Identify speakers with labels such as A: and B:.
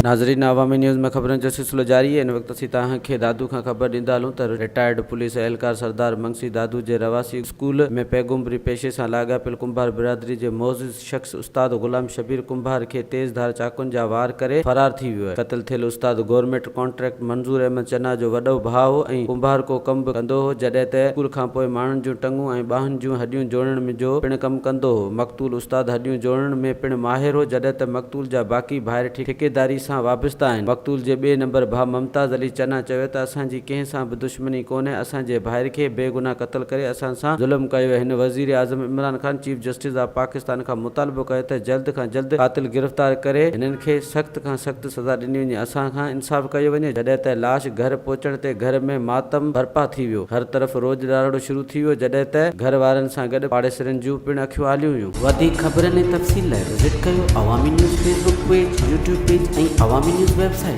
A: ناظرين عوامي نيوز ۾ خبرن جو سلسلو جاري آهي ان وقت اسين توهان کي دادو کان خبر ڏيندا هلون ته رٽائرڊ پوليس اهلڪار سردار منگسي دادو جي رهواسي اسڪول ۾ پيغمبري پيشي سان لاڳاپيل ڪنڀار برادري جي معزز شخص استاد غلام شبير ڪنڀار کي تيز ڌار چاقن جا وار ڪري فرار ٿي ويو آهي قتل ٿيل استاد گورنمينٽ ڪانٽريڪٽ منظور احمد چنا جو وڏو ڀاء هو ۽ ڪنڀارڪو ڪم به ڪندو هو جڏهن ته اسڪول کانپوء ماڻهن جون ٽنگون ۽ ٻانهن جون هڏيون جوڙڻ جو پڻ ڪم ڪندو هو مقتول استاد هڏيون جوڙڻ ۾ پڻ ماهر هو، جڏهن ته مقتول جا باقي ڀائر ٺيڪيداري سان وابسته آهن. مقتول جي ٻئي نمبر ڀاء ممتاز علي چنا چيو ته اسان جي ڪنهن سان به دشمني ڪونهي، اسان جي ڀائر کي بيگناهه قتل ڪري اسان سان ظلم ڪيو ويو. هن وزيراعظم Imran Khan, chief justice of Pakistan کان مطالبو ڪيو ته جلد کان جلد قاتل گرفتار ڪري هنن کي سخت کان سخت سزا ڏني وڃي، اسان کان انصاف ڪيو وڃي، جڏهن ته لاش گهر پهچڻ تي گهر ۾ ماتم برپا ٿي ويو، هر طرف روڄ راڙو شروع ٿي ويو، جڏهن ته گهر وارن سان گڏ پاڙيسرين جون پڻ اکيون آليون هيون.
B: وڌيڪ خبرن ۽ تفصيل لاء وزٽ ڪيو Awami news Facebook page, YouTube page ۽ Awami news website.